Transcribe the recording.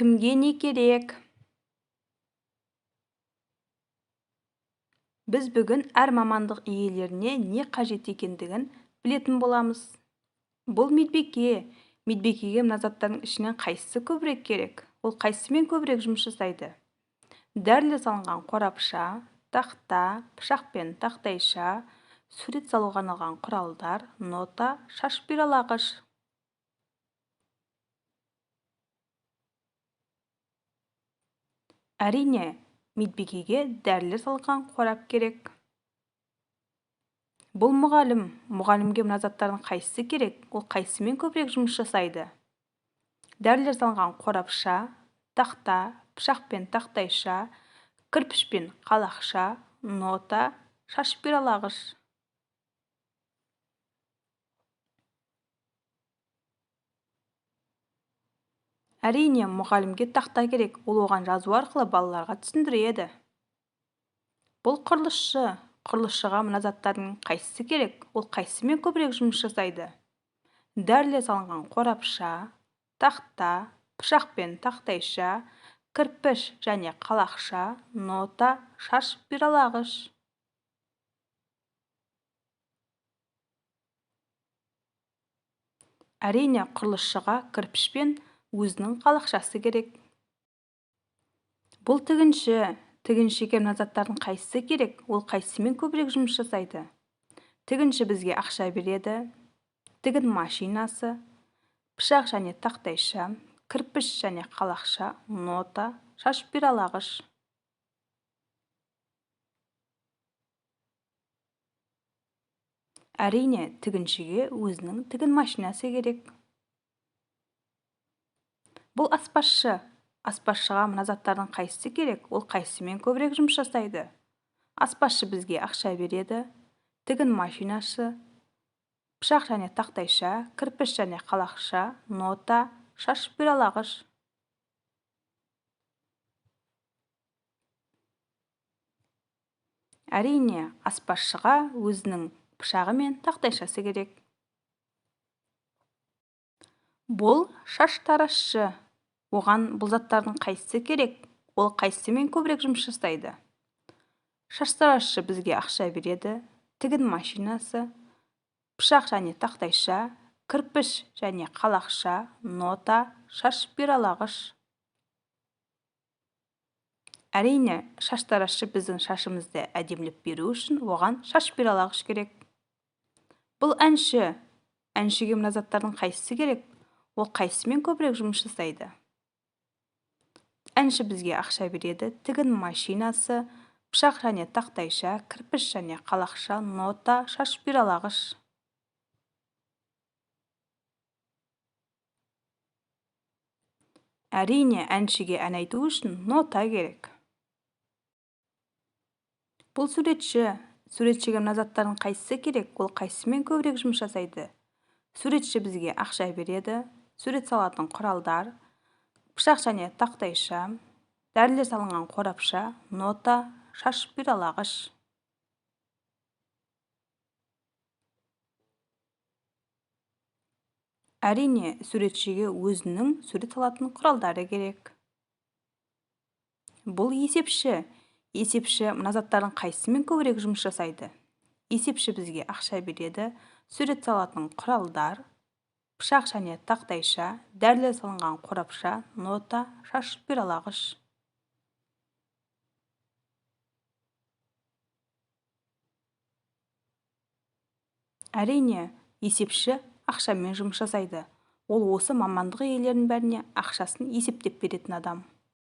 Кімге не керек? Біз бүгін әр мамандық иелеріне не қажет екендігін білетін боламыз. Бұл медбике. Медбикеге мына заттардың ішінен қайсысы көбірек керек? Ол қайсысымен көбірек жұмыс жасайды? Дәрілер салынған қорапша, тақта, пышақ пен тақтайша, сурет салуға арналған құралдар, нота, шаш бұйралағыш. Әрине, медбикеге дәрілер салынған қорап керек. Бұл мұғалім. Мұғалімге мына заттардың қайсысы керек? Ол қайсысымен көбірек жұмыс жасайды? Дәрілер салынған қорапша, тақта, пышақ пен тақтайша, кірпіш пен қалақша, нота, шаш бұйралағыш. Әрине, мұғалімге тақта керек. Ол оған жазу арқылы балаларға түсіндіреді. Бұл құрылысшы. Құрылысшыға мына заттардың қайсысы керек? Ол қайсысымен көбірек жұмыс жасайды? Дәрілер салынған қорапша, тақта, пышақ пен тақтайша, кірпіш және қалақша, нота, шаш бұйралағыш. Әрине, құрылысшыға кірпіш пен өзінің қалақшасы керек. Бұл тігінші. Тігіншіге мына заттардың қайсысы керек? Ол қайсысымен көбірек жұмыс жасайды? Тігінші бізге ақша береді. Тігін машинасы, пышақ және тақтайша, кірпіш және қалақша, нота, шаш бұйралағыш. Әрине, тігіншіге өзінің тігін машинасы керек. Бұл аспазшы. Аспазшыға мына заттардың қайсысы керек? Ол қайсысымен көбірек жұмыс жасайды? Аспазшы бізге ақша береді. Тігін машинасы, пышақ және тақтайша, кірпіш және қалақша, нота, шаш бұйралағыш. Әрине, аспазшыға өзінің пышағы мен тақтайшасы керек. Бұл шаштаразшы. Оған бұл заттардың қайсысы керек? Ол қайсысымен көбірек жұмыс жасайды? Шаштаразшы бізге ақша береді. Тігін машинасы, пышақ және тақтайша, кірпіш және қалақша, нота, шаш бұйралағыш. Әрине, шаштаразшы біздің шашымызды әдемілеп беру үшін оған шаш бұйралағыш керек. Бұл әнші. Әншіге мына заттардың қайсысы керек? Ол қайсысымен көбірек жұмыс жасайды? Әнші бізге ақша береді. Тігін машинасы, пышақ және тақтайша, кірпіш және қалақша, нота, шаш бұйралағыш. Әрине, әншіге ән айту үшін нота керек. Бұл суретші. Суретшіге мына заттардың қайсысы керек? Ол қайсысымен көбірек жұмыс жасайды? Суретші бізге ақша береді. Сурет салатын құралдар, пышақ және тақтайша, дәрілер салынған қорапша, нота, шаш бұйралағыш. Әрине, суретшіге өзінің сурет салатын құралдары керек. Бұл есепші. Есепші мына заттардың қайсысымен көбірек жұмыс жасайды? Есепші бізге ақша береді. Сурет салатын құралдар, пышақ және тақтайша, дәрілер салынған қорапша, нота, шаш бұйралағыш. Әрине, есепші ақшамен жұмыс жасайды. Ол осы мамандық иелерінің бәріне ақшасын есептеп беретін адам.